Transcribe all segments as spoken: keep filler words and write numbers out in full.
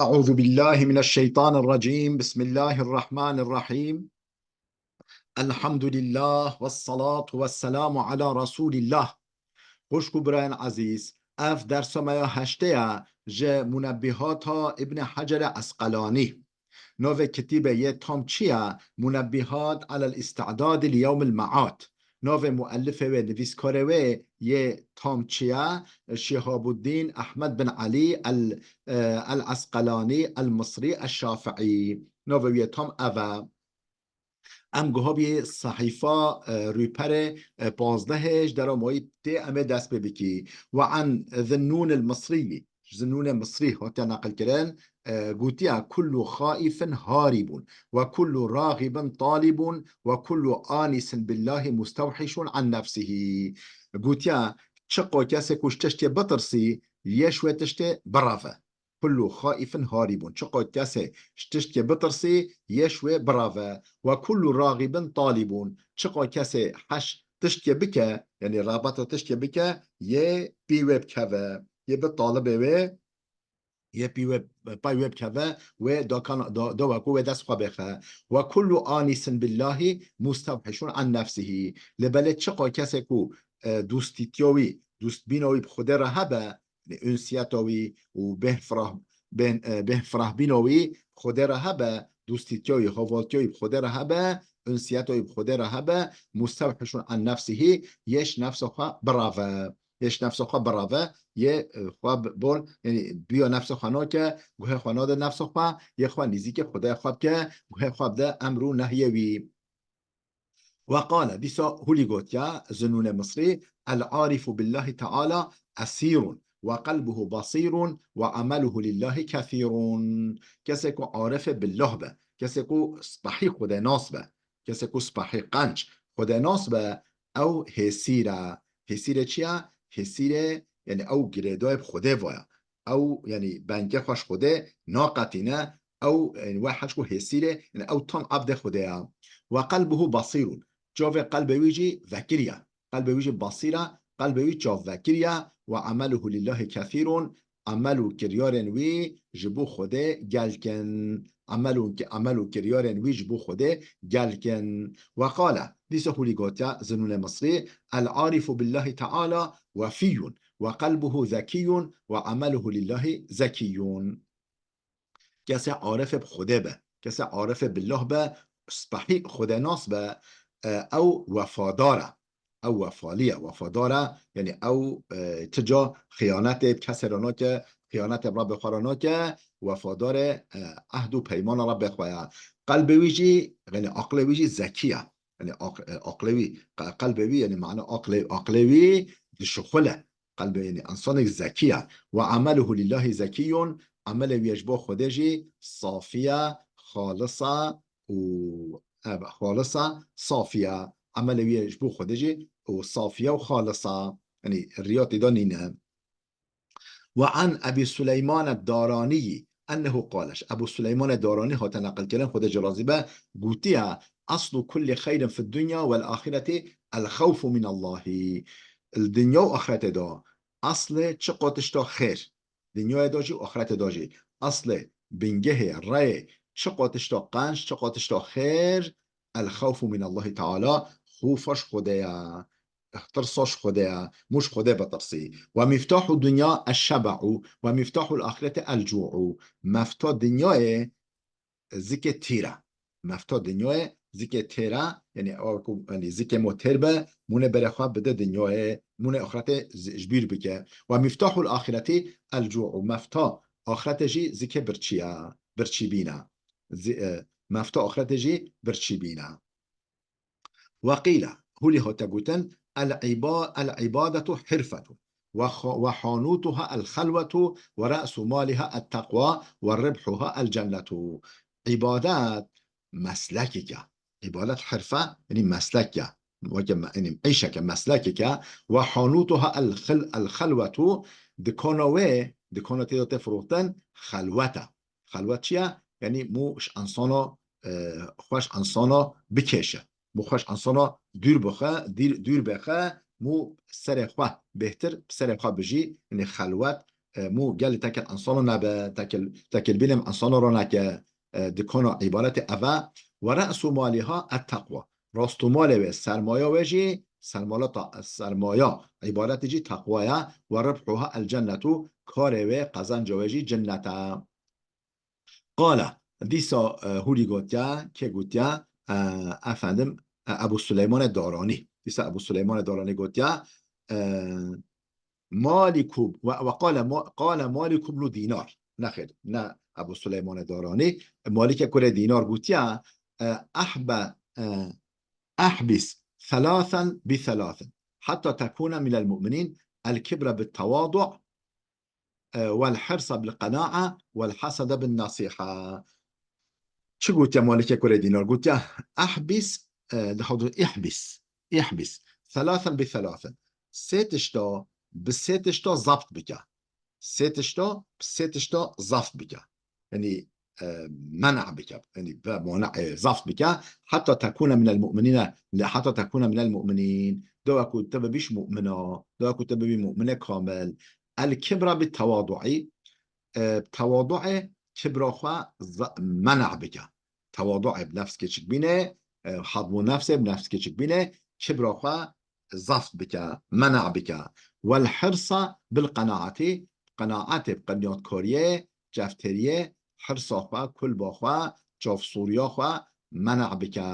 أعوذ بالله من الشيطان الرجيم. بسم الله الرحمن الرحيم. الحمد لله والصلاة والسلام على رسول الله. Xwişk û birayên ezîz, ev dersa me ya heştê ye ji Munebbihata Îbn Hecer Esqelanî. Navê kitîbê yê tam çi ye? Munebbihat alel îstidadî li yewmil me'ad. Navê muellifê wê, nivîskarê wê yê tam çi ye? Şihabuddin Ehmed bin Elî el, e, el Esqelanî el Misrî el Şafiî. Navê wê yê tam ev e. Em guha bî sehîfa, e, rûperê, e, pazdehê ji dera mayî tê em ê dest pê bikî. Ve an Zinnûn el Misrî, ji Zinnûnê Misrî hatiye neqilkirin, e, gotiye, "Kullu xaifin haribun ve kullu ragibin talibun ve kullu anisin billahi mustewhişun an nefsihî." Gotiye, "Çiqo kesê ku ji tiştê bitirsî, yê ji wê tiştê bireve." Kullu xaifin haribun. Çiqo kesê ji tiştê bitirsî, yê ji wê bireve. Ve kullu ragibin talibun. Çiqo kesê heş tiştê bike, yanî rexbeta tiştê bike, yê pî wê bikeve. Yê bi talibê wê, yê pî wê, pay wê bikeve, wê dakan, da, da wekû wê dest xwe bêxe. Ve kullu anisin billahi mustewhişun an nefsihî. Lê belê çiqo kesê ku, e, dostîtiya wî, dostbîna wî bi Xwedê re hebe, yanî unsiyeta wî û bêhn firah-, bêhn, e, bêhn firahbîna wî bi Xwedê re hebe, dostîtiya wî, havaltiya wî bi Xwedê re hebe, unsiyeta wî bi Xwedê re hebe, mustewhişun an nefsihî, yê ji nefsa xwe bireve. Yê ji nefsa xwe bireve, yê, e, xwe bi-, bol, yanî biya nefsa xwe nake, guhê xwe nade nefsa xwe, yê xwe nîzîkê Xwedê xwe bike, guhê xwe bide emr û nehyê wî. Ve qale, dîsa hûlî gotiya, Zinnûnê Misrî, "El-arifu billahi teala esîrun ve qelbuhu basîrun ve ameluhu lillahi kethîrun." Kesê ku arifê billah be, kesê ku spehî Xwedênas be, kesê ku spehî qenc Xwedênas be, ew hêsîr e. Hêsîrê çi ye? Hêsîrê, yanî ew girêdayê bi Xwedê ve ye. Ew, yanî bengê xwe ji Xwedê naqetîne, ew, yanî wê heş ku hêsîrê, yanî ew tam ebdê Xwedê ye. Ve qelbuhu basîrun. Çavê qelbê wî jî vekirî ye. Qelbê wî jî basîr e, qelbê wî çavvekirî ye. Ve ameluhu lillahi kethîrun. Emel û kiryarên wî ji bo Xwedê gelk in. Emel û, emel û kiryarên wî ji bo Xwedê gelk in. Ve qale, dîsa hûlî gotiye, Zinnûnê Misrî, "El-arifu billahi teala wefîyun ve qelbuhu zekîyun ve ameluhu lillahi zekîyun." Kesê arifê bi Xwedê be, kesê arifê billah be, spehî Xwedênas be, e, ew wefadar e. Ew wefalî ye, wefadar e, yanî ew, e, ti ca xiyanetê bi kesê re nake, xiyanetê bi Rebbê xwe re nake, wefadar e, e, ehd û peymana Rebbê xwe ye. Qelbê wî jî, yanî aqlê wî jî zekî ye. Yanî aq-, e, aqlê wî, qe-, qelbê wî, yanî mane aqlê, aqlê wî dişuxule. Qelbê, yanî insanek zekî ye. Ve ameluhu lillahi zekîyun, emelê wî ye ji bo Xwedê jî safî ye, xalis e û, ev, xalis e, safî ye. Emelê wî ye ji bo Xwedê jî û safî ye û xalis e. Yanî riya tê de nîne. Ve an Ebî Suleyman Daranî ennehu qale. Ji Ebû Suleymanê Daranî hate neqilkirin, Xwedê jê razî be, gotiye, "Aslu kulli xeyrin fid dunya wel axireti el xewfu min Allahî." Li dinya û axretê de aslê çiqo tişta xêr, dinyayê de jî û axretê de jî, aslê, bingehê, reyê çiqo tişta qenc, çiqo tişta xêr, el xewfu min Allahî teala, xofa ji Xwedê ye. Tirsa ji Xwedê ye, mû ji Xwedê bitirsî. Ve mîftahu dunya eşşeba'u ve mîftahu l-axireti el-cu'u. Mefta dinyayê zikê tîr e. Mefta dinyayê zikê têr e, yanî ew ku, yanî zikê mo têr be, mûnê berê xwe bide dinyayê, mûnê axretê zi-, ji bîr bike. Ve mîftahul axireti el-cu'u. Mefta axretê jî zikê birçî ye, birçîbîn e. Zi-, e, mefta axretê jî birçîbîn e. Ve qîle, hûlî hate gotin, el-îba-, el-îbadetu hirfetun, ve xa-, ve hanûtuha el-xelwetu, ve re'su maliha et-teqwa, ve ribhuha el-cennetu. Îbadet meslekek e. Îbadet hirfe, yanî meslek e. Weke me-, yanî îşeke, meslekek e. Ve hanûtuha el-xil-, el-xelwetu, dikana wê, dikana tê de tê firotin, xelwet e. Xelwet çi ye? Yanî mû ji insana, e, xwe ji insana bikêşe. Mû xwe ji insana dûr bixe, dîr-, dûr bixe, mû serê xwe bêhtir, bi serê xwe bijî, yanî xelwet, e, mû gelî tekel insano nebe, tekel, tekel bîlem insano ro neke, e, dikano îbaretê eve, ve re'su maliha et-teqwa. Rastu malê wê, sermaya wê jî, sermala ta-, sermaya, îbaretê jî teqwa ye, ve ribhuha el-cennetu, karê wê, qezenca wê jî cennet e. Qale, dîsa, e, hûrî gotiya, kê gotiya, e, efendim, e, Ebû Suleymanê Daranî. Dîsa Ebû Suleymanê Daranî gotiya, e, Maliku, ve, ve qale Ma-, qale Maliku ibnu Dînar. Nexêr, ne Ebû Suleymanê Daranî. Malike kurê Dînar gotiya, e, ahbe, e, ahbis thalathen bi thalathin. Hatta tekune minel mu'minîn el-kibre bit-tevadu', e, vel hirsa bil qenaa vel hasede bin nasiha. Çi gotiya Malikê kurê Dînar? Gotiya, "Ehbis, e, di hewdu, ihbis, ihbis, thalathen bi thalathin." Sê tişta, bi sê tişta zapt bike. Sê tişta, bi sê tişta zapt bike. Yanî, e, men'a bike. Yanî, ve mana, e, zapt bike. Hatta tekune minel mu'minîne, le, hatta tekune minel mu'minîn. Dewa ku te bibîş mu'mina, dewa ku te bibî mu'minê kamil. El kibra bi tewadu'î, e, tewadu'ê kibra xwe za-, men'a bike. Tewadu'ê bi nefs keçik bîne, e, hadmû nefsê bi nefs keçik bîne, kibra xwe zaft bike, men'a bike. Wel hirsa bil qenaatî, qenaatê bi qenyatkariyê, cevteriyê, hirsa xwe, kulba xwe, çavsûriya xwe men'a bike.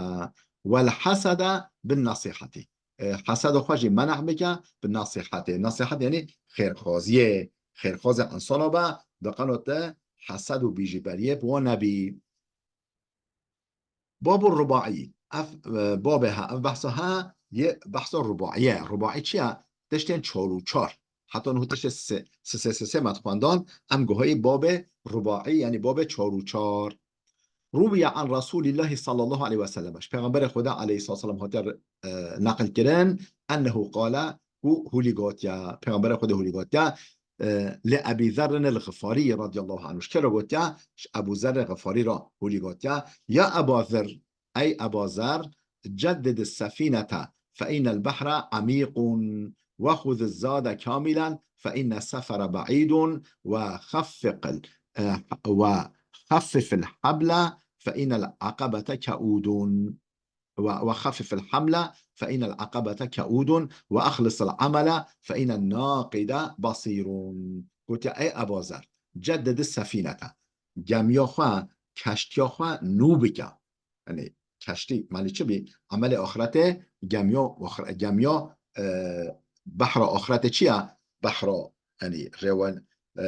Wel hesede bin nesîhetî. E, heseda xwe jî men'a bike bi nesîhetê. Nesîhet yanî xêrxwaziyê. Xêrxwazê insana be, diqeno te hesed û bîjîberiyê bi wan nebî. Babur rubaî. Ev, e, babê ha, ev behsa ha, yê behsa rubaî ye. Rubaî çi ye? Tiştên çar û çar. Heta niha tiştê sê, sê, sê, sê, sê me dixwendan, em guhayî babê rubaî, yanî babê çar û çar. Ruwiye an Resûlîllahî sallallahu aleyhi ve sellem. Ji Pêxemberê Xweda aleyhissalatu vesselam hatiye, e, neqil kirin. Ennehu qale, ku hûlî gotiye. Pêxemberê Xwedê hûlî gotiye. E, li Ebî Zerrin el-Xifarî radiyallahu anhu. Ji kê re gotiye? Ji Ebû Zerrê Xifarî re hûlî gotiye. Ya Eba Zer, ey Eba Zer, ceddid es-sefînete fe innel behre emîqun, ve xuz ez-zade kamilen fe inne sefere be'îdun, ve xeffiqil, e, ve xeffifil heble fe innel aqebete ke'ûdun. Ve, ve xeffifil hamle fe innel aqebete ke'ûdun ve exlisil amele fe innen naqide basîrun. Gotiye, ey Eba Zer, ceddidi sefînete. Gemiya xwe, keştiya xwe nû bike. Yanî keştî, malî çi bî? Emelê axretê, gemiya, axre-, gemiya, e, behra axretê çi ye? Behra, yanî rêwen, e,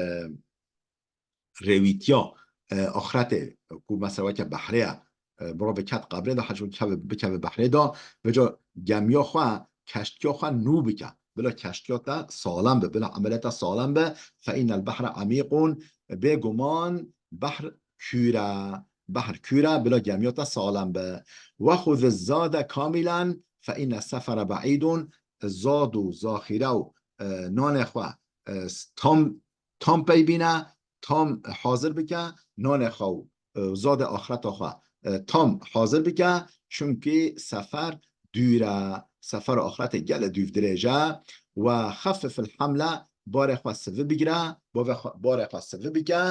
rêwîtiya, e, axretê, ku mesela weke behrê ye, e, mirov ket qebrê de, hecî bikeve, bikeve behrê de, vêca gemiya xwe, keştiya xwe nû bike. Bila keştiya te salem be, bila emelê te salem be, fe innel behre emîqun, bêguman behr kûr e, behr kûr e, bila gemiya te salem be. Ve xuz ez-zade kamilen, fe inne sefere be'îdun, zad û zaxîre û, e, nanê xwe, e, tam, tam pey bîne, tam hazir bike, nanê xwe û, e, zadê axreta xwe, e, tam hazir bike, çimkî sefer dûr e, sefer axretê gelê dûv dirêj e. Ve xeffifil hamle, barê xwe sivi bigire, bavê xwe, barê xwe sivi bike,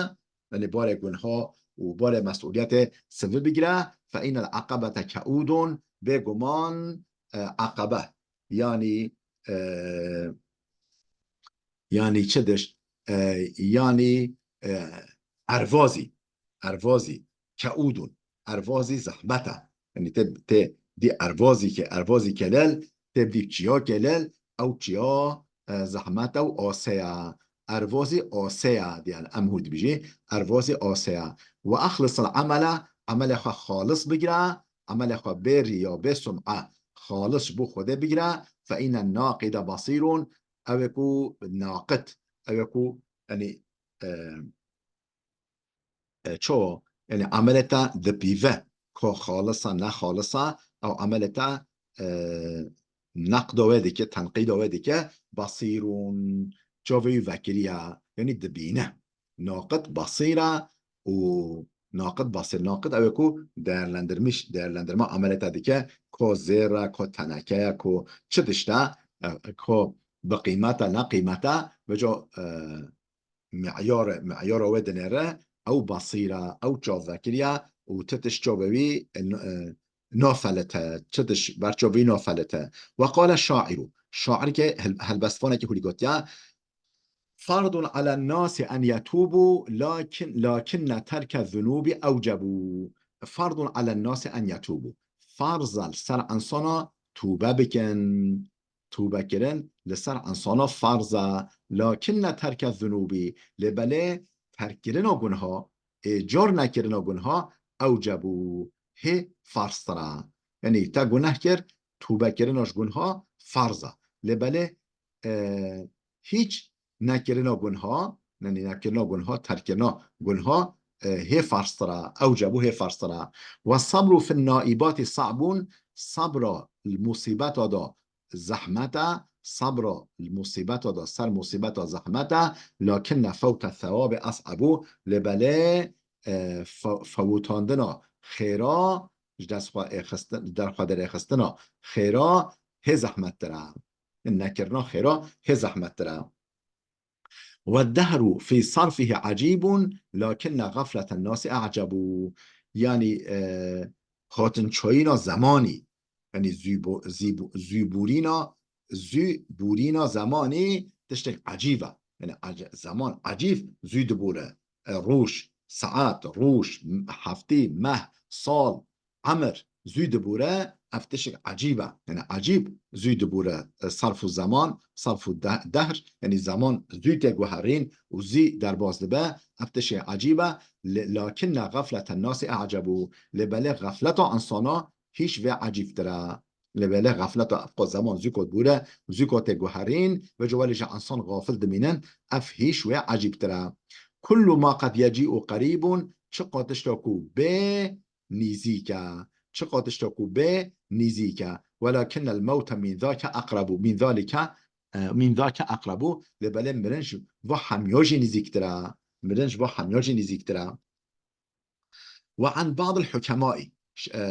yanî barê gunha û barê mesûliyetê sivi bigire, fe innel aqebete ke'ûdun, bêguman, e, aqebe, yanî, e, yanî çi dişt? E, yanî, e, ervazî, ervazî, ke'ûdun, ervazî zehmet e. Yanî tê, tê dî ervazî ke, ervazî kelel, tê dî çiya kelel, ew çiya, e, zehmet e û asê ye. Ervazî asê ye, diyan em hû dibijî, ervazî asê ye. Ve exlisil amele, emelê xwe xalis bigire, emelê xwe bê riya, bê sum'a, xalis ji bo Xwedê bigire, fe innen naqide basîrun, ew ê ku naqid, ew ê ku, yanî, e, e, ço, yanî emelê te dipîve, ko xalisa, ne xalisa, ew emelê te, e, neqda wê dike, tenqîda wê dike, basîrun, çavê wî vekiriye, yanî dibîne. Naqid basîr e û naqid basîr. Naqid ew ê ku değerlendirmiş, değerlendirme emelê te dike, ko zêr e, ko teneke ye, ko çi tişt e, e, ko bi qîmet e, ne qîmet e, vêca, e, meyara, meyara wê dinêre, ew basîr e, ew çav vekiriye û ti tişt çavê wî, e, n-, e, nafelite, ti tişt ber çavê wî nafelite. Ve qale şairu, şairke hel-, helbestvanekî hûrî gotiye, Fardun alen nasi en yetûbû, lakin, lakinne terke zunûbî ewcebû. Fardun alen nasi en yetûbû. Farz e li ser insana tûbe bikin. Tûbe kirin li ser insana farz e. Lakinne terke zunûbî. Lê belê terkkirina gunha, ê car nekirina gunha, ewcebû, hê farztir e. Yanî te guneh kir, tûbe kirina ji gunha farz e. Lê belê, e, hîç nekirina gunha, yanî nekirina gunha, terkkirina gunha, e, hê farztir e, ewcebû hê farztir e. Ve sabru fin naîbatî sa'bûn, sabra li musîbeta de zehmet e, sabra li musîbeta de, ser musîbeta zehmet e, lakinne fewte thewabê es'ebû, lê belê, e, fe-, fewitandina xêra, ji dest xwe êxistin-, ji derxwe derêxistina xêra hê zehmettir e. Nekirina xêra hê zehmettir e. Ve dehru fî sarfihi ecîbûn, lakinne xefleten nasi ecebû. Yanî, e, hatinçayîna zemanî, yanî zû bo-, zî bo-, zûbûrîna, zûbûrîna zemanî tiştek ecîb e. Yanî ece-, zeman ecîb zû dibûre. E, roj, saet, roj, m-, heftî, meh, sal, emir zû dibûre, ev tiştek ecîb e. Yanî ecîb zû dibûre, e, sarf û zeman, sarf û de-, dehr, yanî zeman zû tê guherîn û zû derbas dibe, ev tiştek ecîb e. Li-, lakinne xefleten nasi ecebû. Lê belê xefleta insana hîş vê ecîbtir e. Lê belê xefleta ev qo zeman zû kot bûre, zû kot tê guherîn, vêca welê ji insan xafil dimînin, ev hîş wê ecîbtir e. Kullu ma qed yecî'u qerîbûn, çiqa tişta ku bê nîzîk e. Çiqa tişta ku bê nîzîk e. Welakinnel mewte min zâke eqrebû, min zalike, e, min zâke eqrebû, lê belê mirin ji va hemiya jî nîzîktir e. Mirin ji va hemiya jî nîzîktir e. Ve an ba'dil hukemai, ş-, e,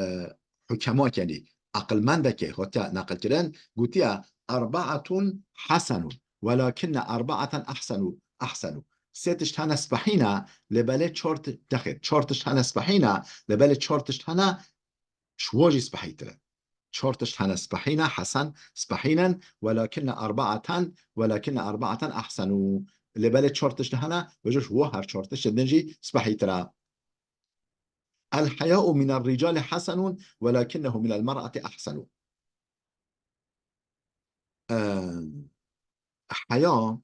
hukema, yanî aqilmendekê hatiye neqilkirin, gotiye, "Erbaatun hasenun, welakinne erbaatan ahsenu, ahsenu." Sê tişt hene spehî ne, lê belê çar ti-, nexêr, çar tişt hene spehî ne, lê belê çar tişt hene ji wa jî spehîtir in. Çar tişt hene spehî ne, hesen, spehî nin, welakinne erbaatan, welakinne erbaatan ahsenu. Lê belê çar tişt hene, vêca ji wa her çar tiştê din jî spehîtir e. El heya'u minel ricali hasenun, welakinnehu minel mer'ati ahsenu. Em, heya,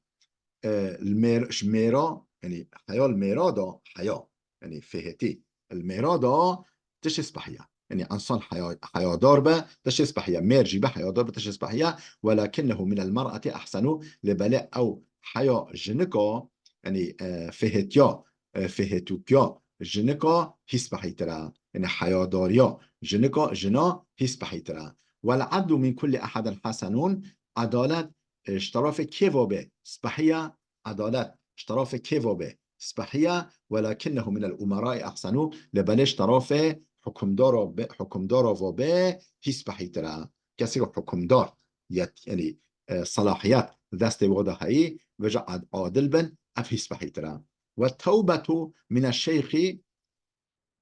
e, li mêr-, ji mêra, yanî heya li mêra de heya, yanî fêhetî. Li mêra de tiştê spehî ye. Yanî insan heya-, heyadar be, tiştê spehî ye. Mêr jî be heyadar be, tiştê spehî ye. Welakinnehu minel mer'ati ahsenu, lê belê ew heya jinika, yanî, e, fêhetiya, e, fêhetûkiya jinika hî spehîtir e. Yanî heyadariya jinika, jina hî spehîtir e. Wel adlu min kulli ehedin hasenun, edalet, e, ji terafê kê ve be spehî ye, edalet ji terafê kê ve be spehî ye, welakinnehu minel umerai ahsenu, lê belê ji terafê hukimdara be, hukimdara ve be hî spehîtir e. Kesê ku hukimdar, yet-, yanî, e, selahiyet destê we de heyî, vêca ad-, adil bin, ev hî spehîtir e. Ve tewbetu mine şeyxî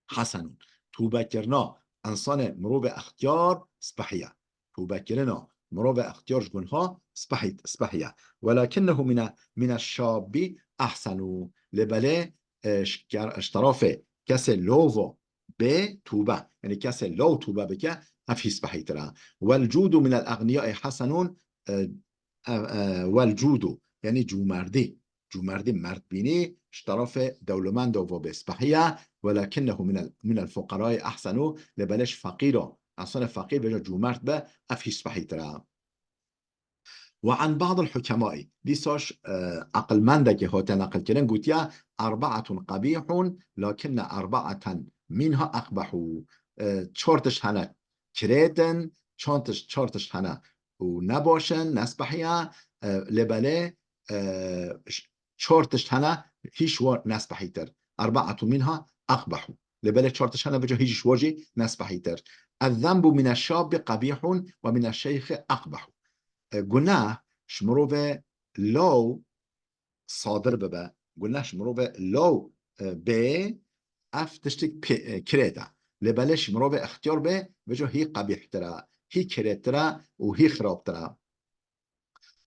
hasenun. Tûbekirina insanê mirovê extiyar spehî ye. Tûbekirina mirovê extiyar ji gunha spehî, spehî ye. Welakinnehu mine, mine şabî ahsenu. Lê belê, e, ji ker-, ji terafê kesê law ve bê tûbe. Yanî kesê law tûbe bike, ev hî spehîtir e. Wel cûdu minel egniyai hasenun, e, e, e, wel cûdu, yanî cûmerdî. Cûmerdî, merdbînî ji terafê dewlemenda ve bê spehî ye, welakinnehu minel, minel fuqerai ahsenu, lê belê ji feqîra, insana feqîr vêca cûmerd be, ev hî spehîtir e. Ve an ba'dil hukemai, dîsa ji, e, aqilmendekê hate neqilkirin, gotiye, "Erbaatun qebîhun, lakinne erbaatan minha ekbehu." E, çar tişt hene kirêt in, çar tişt, çar tişt hene û ne baş in, ne spehî ye, e, lê belê, e, ş-, çar tişt hene hîş wa ne spehîtir. Erbaatu minha ekbehu. Lê belê çar tişt hene vêca hîş ji wa jî ne spehîtir. "Ezzenbu mine şabbi qebîhun ve mine şeyxi ekbehu." E, guneh ji mirovê law sadir bibe, Gulneh ji mirovê law, e, bê, ev tiştek pê-, e, kirêt e. Lê belê ji mirovê extiyar bê, vêca hî qebîhtir e, hî kirêtir e û hî xirabtir e.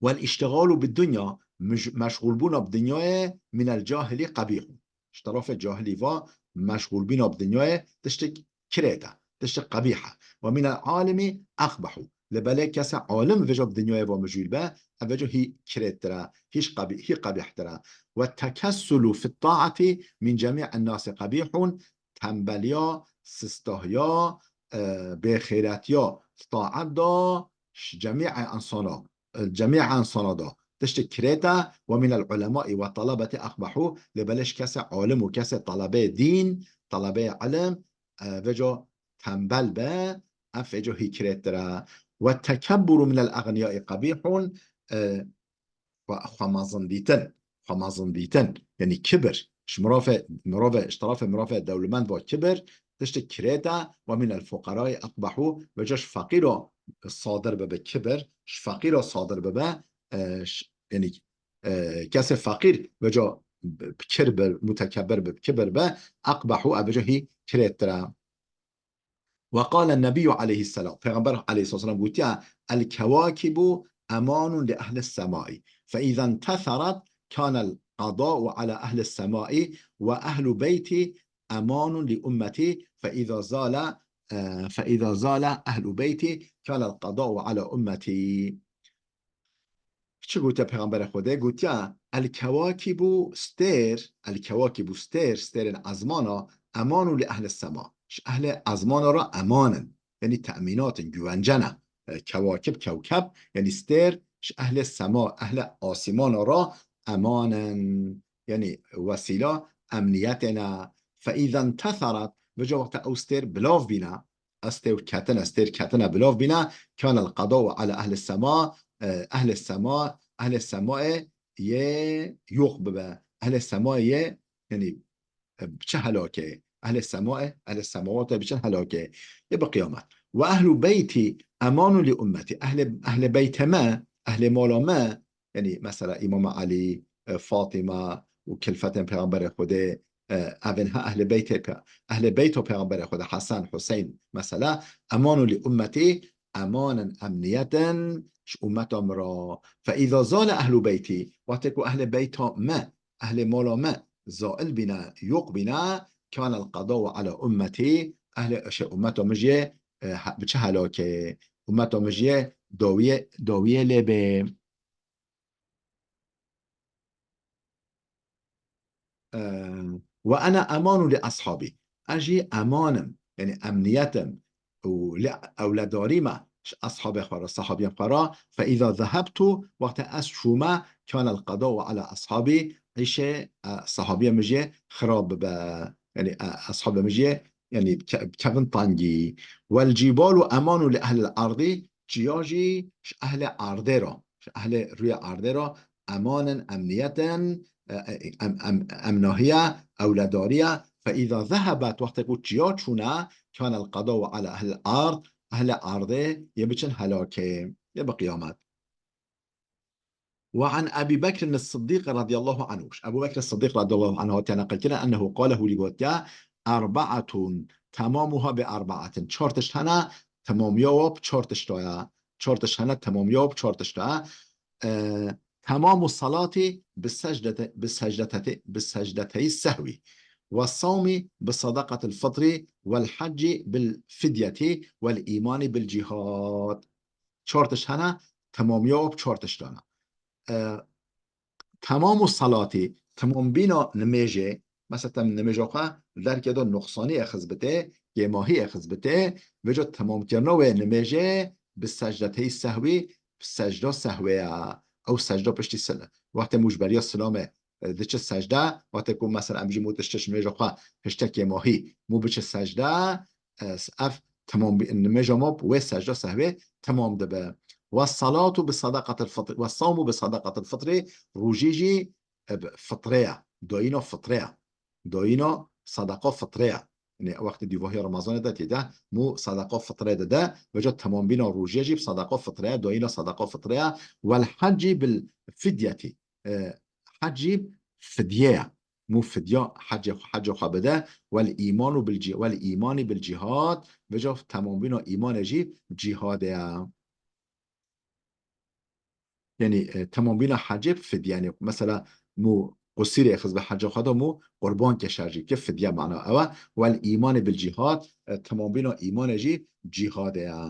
والاشتغال بالدنيا, mij-, meşxûlbûna bi dinyayê, من الجاهل قبيح. Ji terefê cahilî va meşxûlbîna bi dinyayê tiştek kirêt e, tiştek qebîh e. ومن العالم أقبح. Lê belê kesê alim vêca bi dinyayê va mijûl be, ev vêca hî kirêtir e, hî qebî-, hî qebîhtir e. والتكسل في الطاعة من جميع الناس قبيح. Tembeliya, sistahiya, e, bêxêretiya li taet de ji cemî insana, e, cemî insana de tiştek kirêt e. ومن العلماء والطلبة أقبح. Lê belê ji kesê alim û kesê telebeyê dîn, telebeyê ilim, e, vêca tembel be, ev vêca hî kirêtir e. والتكبر من الأغنياء قبيح. E, xwe, xwe mezin dîtin, xwe mezin dîtin, yanî kibir. Ji mirovê, mirovê, ji terefê mirovê dewlemend va kibir, tiştek kirêt e, ومن الفقراء أقبح, vêca ji feqîra sadir bibe kibir, ji feqîra sadir bibe, e, ş-, yanî, e, kesê feqîr vêca bi, bi kir be, mutekebir be, bi kibir be, أقبح, ev vêca hî kirêtir e. وقال النبي عليه السلام, Pêxember aleyhisselam gotiye, الكواكب أمان لأهل السماء، فإذا انتثرت كان القضاء على أهل السماء، وأهل بيتي أمان لأمتي، فإذا زال، آه، فإذا زال أهل بيتي كان القضاء على أمتي. Çi gotiye Pêxemberê Xwedê? Gotiye, الكواكب, stêr, الكواكب, stêr, stêrên ezmana, أمان لأهل السماء. Ji ehlê ezmana re eman in. Yanî temînat in, güvence ne. E, kewakib, kewkeb, yanî stêr, ji ehlê sema, ehlê asîmana re eman in. Yanî wesîla emniyetê ne. فإذا انتثرت, vêca wexta ew stêr bilav bîne, ez stêr ketine, stêr ketine, bilav bîne, كان القضاء على أهل السماء, e, ehlê sema, ehlê semayê yê yox bibe. Ehlê semayê yê, yanî, e, biçe helakê. Ehlê semayê, ehlê semawatê biçin helakê. Yê bi qiyamet. وأهل بيتي أمان لأمتي. Ehlê, ehlê beytê me, ehlê mala me, yanî mesela Îmam Elî, e, Fatîme û kilfetên Pêxemberê Xwedê, e, ev in ha ehlê beytê pe-, ehlê beyto Pêxemberê Xwedê, Hesen, Huseyn, mesela, أمان لأمتي, eman in, emniyet in ji ummeta min re. فإذا زال أهل بيتي, wextê ku ehlê beyta me, ehlê mala me zail bîne, yoq bîne, كان القضاء على أمتي, ehlê, şey, ummeta min jê, e, he-, biçe helakê, ummeta min jê dawiyê, dawiyê lê bê. Eee, وأنا أمان لأصحابي. Ez jî eman im, yanî emniyet im û li ewledarî me ji eshabê xwe re, sehabiyên xwe re. فإذا ذهبت, wextê ez çûme, كان القضاء على أصحابي, îşê, e, sehabiyê min jê xirab bibe. Yanî, e, eshabê min jê, yanî ke-, kevin tengî. والجبال أمان لأهل الأرض, çiya jî ji ehlê erdê re, ji ehlê rûyê erdê re eman in, emniyet in, e, e, em-, em-, emnahiye, ewledarî ye. فإذا ذهبت, wextê ku çiya çûne, كان القضاء على أهل الأرض, ehlê erdê yê biçin helakê, yê bi qiyamet. وعن أبي بكر الصديق رضي الله عنه. Ji Ebu Bekr Sidîq radiyallahu anh hatiye neqilkirin, أنه قال, hûrî gotiye, أربعة تمامها بأربعة. Çar tişt hene, temamiya wa bi çar tişta ye. Çar tişt hene, temamiya wa bi çar tişta ye. E, تمام الصلاة بالسجدة، بالسجدة، بالسجدتي السهو، والصوم بصدقة الفطر، والحج بالفدية، والإيمان بالجهاد. Çar tişt hene, temamiya wa bi çar tiştan e. E, temamu salatî, temambîna nimêjê, mesela te nimêja xwe derkê de nuqsanî ê xizbitê, kêmahî ê xizbitê, vêca temamkirina wê nimêjê bi secdeteyî sehwî, bi secda sehwê ye. Ew secda piştî sil-, wextê mû ji beriya silamê, e, diçe secde, wextê ku mesela em jî mû tiştê ji nimêja xwe hişte kêmahî, mû biçe secde, e, ev temam bi-, nimêja me bi wê secda sehwê temam dibe. والصلاة بصدقة الفطر، والصوم بصدقة الفطر, rojî jî, e, bi fitrê ye, dayîna fitrê ye, dayîna sedeqa fitrê ye. Yanî wextê dûvahiya Remezanê de tê de mû sedeqa fitrê dide, vêca temambîna rojiyê jî bi sedeqa fitrê ye, dayîna sedeqa fitrê ye. والحج بالفدية, e, hec jî fidye ye. Mû fidya hecê, hecê xwe bide, wel îman û bil cî-, wel îmanî bil cîhad, vêca temambîna îmanê jî cîhadê ye. Yanî, e, temambîna hecê fidye, yanî mesela mû qusîrê xiz bi heca xwe de mû qurban ke şer jî ke fidye mana ew e, wel îmanê bil cîhad, e, temambîna îmanê jî cîhadê ye.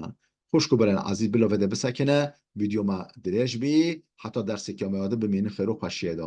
Xwişk û birên ezîz, bila vê de bisekine, vîdeo me dirêj bî, heta derseke me ya din bimînin xêr û xweşiyê de.